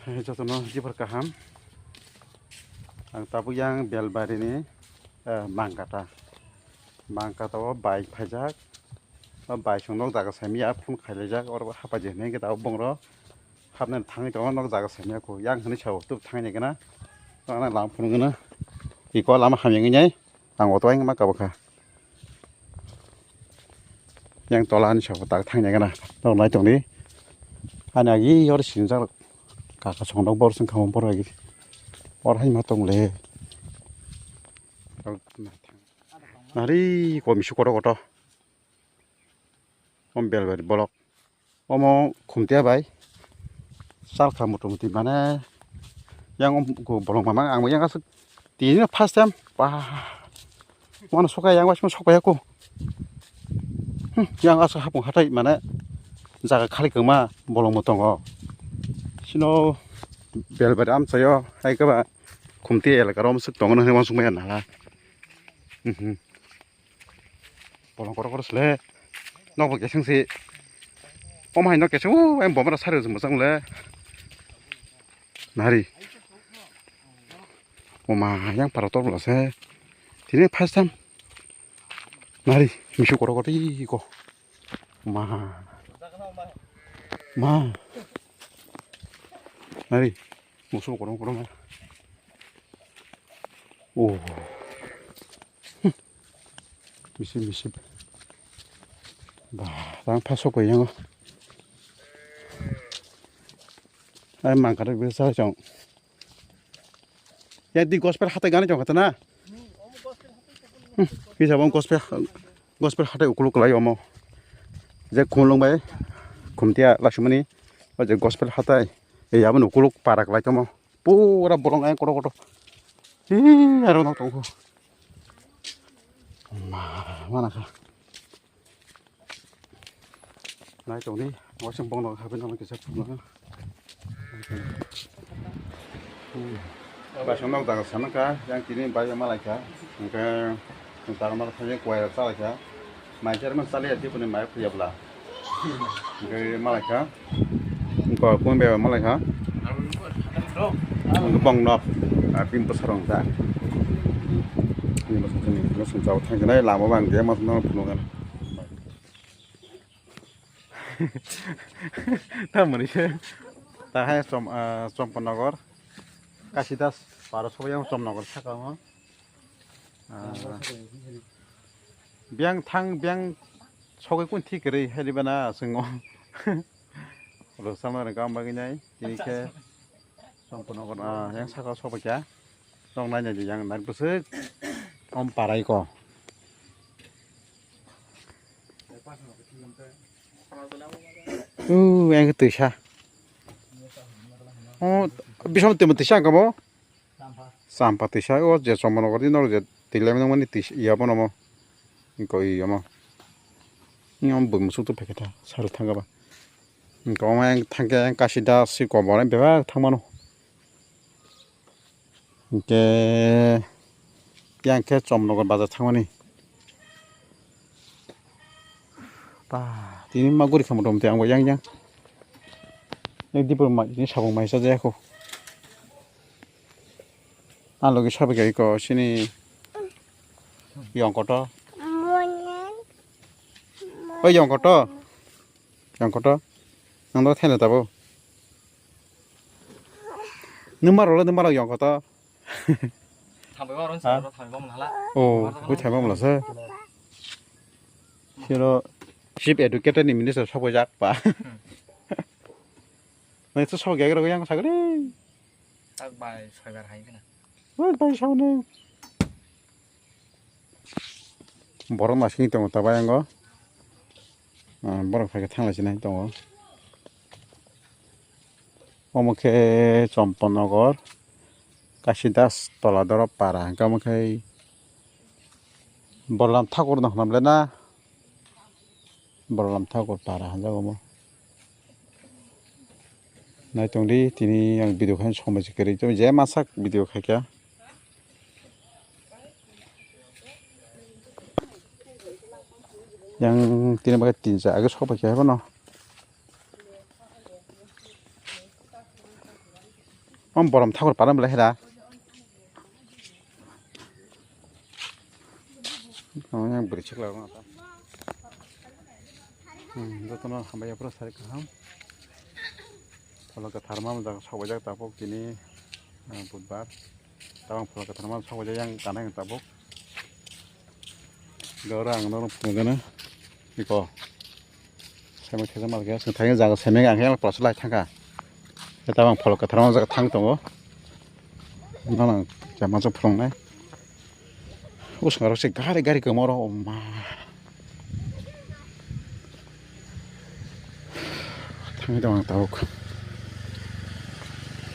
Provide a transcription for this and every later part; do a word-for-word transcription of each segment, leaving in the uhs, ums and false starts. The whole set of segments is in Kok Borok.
Jotono jibar kaham. Ang tabuk yang Belbari ni, eh, Mangkata. Mangkata o bai phaijak. O bai song nok jaga saimya phone khailaijak. Oro hapai je hinwi khe tabuk bongro hapnani thangwi tongo nok jaga saimya kho. Yang hinwi sao tuk thangwi nai gana. Ang lam phone gana. Iko lama hamya ngai. Ang auto ang ma kabo kha. Yang tola ani sabo tak thang nai gana. Nok nai tong di. Ani agi yor sinjak kaka song nok bor sing khamung bor agi. Or hai ma tong le. Nari ko misu koto koto. Om Belbari bolok. Omo khumtiya bai. Salkha motamuti mane yang om go bolong mamang ang yang asuk tini first time. Wah. Mano sokai yang waismo sokpaiya ko. Hmm, yang asuk hapung hatai mane jaga khali kwma bolong motongo. Sino Belbari amchayo hai kaba khumtiya elaka rom suk tongo no hwnwi wansukmaya nala. Hmm, hmm. Bolong kotor kotor sele. Nok bo keseng si. Omo hai nok keseng o em bomra sari rwjak mwchang le. Nari. Oma yang para tor bwla se. Tini first time. Nari misu kotor kotor iko. Ma. Ma. Nari. Musu kotor kotor ma. Oh. Misi misi. Bah, tang phasok bai yango. Ai mangkar bisa chong. Ya di gospel hatai gani chong kata na. Hmm, bisa bang gospel gospel hatai ukuluk lai omo. Je khumlung bai khumtia lasumani. O je gospel hatai. E yabon ukuluk parak lai tomo. Pura bolong ayang kotor kotor. Hi, aro nok tongkho. Ma, mana kha. Nai tongdi, wasing bong nok habi nok kisa phunukha. Basing nok daga sana kha, yang kini bai ma lai kha. Hingke daga nok thani kwai rok cha lai kha. Mai cherman chali ya, tipuni mai phiyabla. Hingke malaikha. Hingke kung beba malaikha. Hingke bong nok. Ah, pin bwsarong ta. Pin bwsarong sini, bwsarong chao thang nai lama bang dia mas nok phunukha. Tamoni se. Ta hai Chom-, ah, Chompanogor. Kasidas paro sobai yang Chomnogor saka mo. Ah. Biyang thang, biyang sogwi kun thik kwrwi hai ribana chwngo. Rwchapna rwngkha ang bagwi nai. Tini khe Chompanogor, ah, yang saka sobaikha. Nok nai nai yang nai bwswk om parai ko. Uh, yang twisa. Oh, bisam temo twisa ang kamo. Champa tisa o je Chompanogor di norok je twi lai mani tisa ya bono mo. Hingke i omo. Ni omo bwrwi musuk tong paikha ta sari thangkha ba. Hingke omo yang thangkhe yang Kasidas si kobor bebak thangmano. Hingke yang khe Chompanogor bazar thangmani. Ba, tini ma guri kha motamuti ang bo yang yang. Yang dipor ma, tini sabung mai sajaya kho. Ang logi sabai kai ko sini yong koto. Oi yong koto. Yong koto. Nang do thela tabo. Nung maro le nung maro yong koto. Thambai ma ron sa, thambai ma mala. Oh, ui thambai ma mala sa. Sino chief educator ni minister sokoi jak pa. Nai to sokoi jak rok yang sagri. Tak bai saibar hai kana. Ui bai sauni. Borok masing tongo tabai ango. Ah, borok phaikhe thanglai sinai tongo. Omo khe Chompanogor, Kasidas Toladoro para, hingke omo khe Borlam Thakur no hwnam le na? Borlam Thakur para hwnjago omo. Nai tongdi, tini ang video khe somoi se kwrwi, tei je masak video khaikha. Yang tini bagwi tinsa age sok paikha bono. Om borom thakur param belai hera. Ang yang beri cek lagu nata. Hmm, jotono hambai ya pura sari kaham. Phola kwthar ma jaga sokbaijak tabuk tini, ah, budbar. Tabang phola kwthar ma sokbaijak yang kanai tabuk. Dora ang nono phunugana. Iko. Semik thajak malkhe, chwng thangwi jaga semik ang yang plastic lai thangkha. Tabang phola kwthar ma jaga thang tongo. Nono jama phunuknai. Usung aro se gari gari kwma oro ma. Thangwi tong ang tabuk.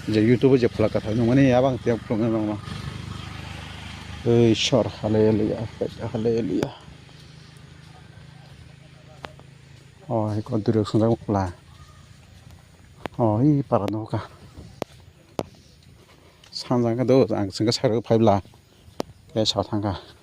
Je YouTube je phola kwthar nungmani abang tiyang phunukna nangma. Ei sor haleluya, haleluya. Oh, iko duruk sungjak phola. Oh, i para nokha. Sanjang khe do ang sengkhe side o phai bwla. Tei sa thangkha.